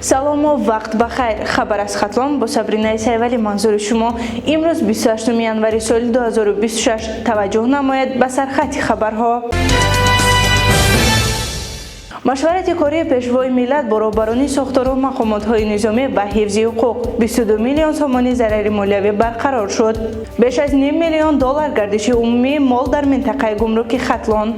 Салому вақт ба хайр. Хабар аз Хатлон бо Сабринаи Сайвалӣ манзури шумо. Имрӯз 28 январи соли 2026. Таваҷҷӯҳ намоед ба сархати хабарҳо. Машварати кории Пешвои миллат бо роҳбарони сохтору мақомотҳои низомӣ ба ҳифзи ҳуқуқ. 22 миллион сомонӣ зарари молиявӣ барқарор шуд. Беш аз ним миллион доллар гардиши умумии мол дар минтақаи гумруки Хатлон.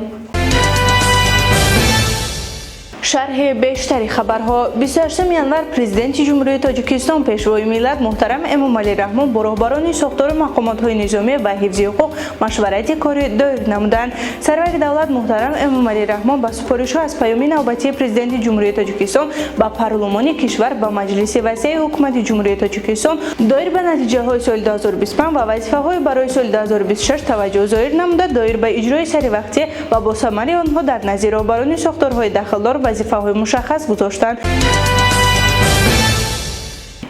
Шарҳи бештари хабарҳо. 28 январ Президенти Ҷумҳурии Тоҷикистон, Пешвои миллат муҳтарам Эмомалӣ Раҳмон бо роҳбарони сохтору мақомотҳои низомӣ ва ҳифзи ҳуқуқ машварати корӣ доир намуданд. Сарвари давлат муҳтарам Эмомалӣ Раҳмон ба супоришҳо аз Паёми навбатии Президенти Ҷумҳурии Тоҷикистон ба парлумони кишвар, ба Маҷлиси васеи Ҳукумати Ҷумҳурии Тоҷикистон доир ба натиҷаҳои соли 2025 ва вазифаҳои барои соли 2026 таваҷҷӯҳ зоҳир намуда, доир ба иҷрои саривақтӣ ва босамари онҳо дар назди роҳбарони сохторҳои дахлдор вазифаҳои мушаххас гузоштанд.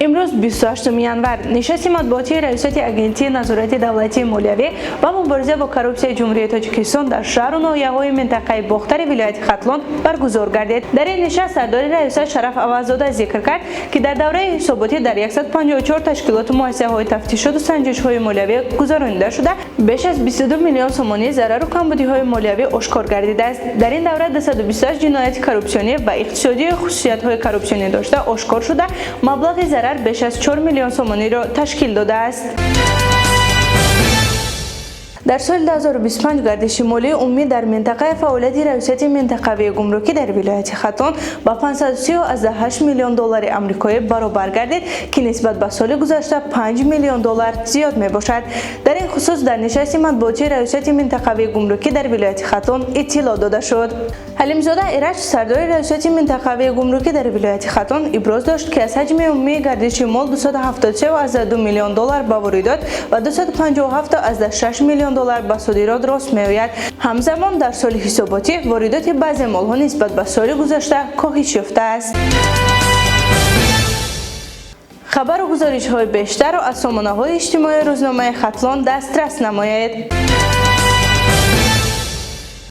Имрӯз, 28 январ, нишасти матбуотии Раёсати Агентии назорати давлатии молиявӣ ва мубориза бо коррупсияи Ҷумҳурии Тоҷикистон дар шаҳру ноҳияҳои минтақаи Бохтари вилояти Хатлон баргузор гардид. Дар ин нишаст сардори раёсат Шараф Аваззода зикр кард, ки дар давраи ҳисоботӣ дар 154 ташкилоту муассисаҳои тафтишоту санҷишҳои молиявӣ гузаронида шуда, беш аз 22 миллион сомонӣ зарару камбудиҳои молиявӣ ошкор гардидааст. Дар ин давра 228 ҷинояти коррупсионӣ ва иқтисодии хусусиятҳои коррупсионӣ дошта ошкор шуда, маблағи зарар беш аз 4 миллион сомониро ташкил додааст. Дар соли 2025 гардиши молии умумӣ дар минтақаи фаъолияти Раёсати минтақавии гумрукӣ дар вилояти Хатлон ба 530,8 миллион доллари амрикоӣ баробар гардид, ки нисбат ба соли гузашта 5 миллион доллар зиёд мебошад. Дар ин хусус дар нишасти матбуотии Раёсати минтақавии гумрукӣ дар вилояти Хатлон иттилоъ дода шуд. Ҳалимзода Ираҷ, сардори Раёсати минтақавии гумрукӣ дар вилояти Хатлон, иброз дошт, ки аз ҳаҷми умумии гардиши мол 273,2 миллион доллар ба воридот ва 257,6 миллион доллар ба содирот рост меояд. Ҳамзамон дар соли ҳисоботӣ воридоти баъзе молҳо нисбат ба соли гузашта коҳиш ёфтааст. Хабару гузоришҳои бештарро аз сомонаҳои иҷтимоии рӯзномаи Хатлон дастрас намоед.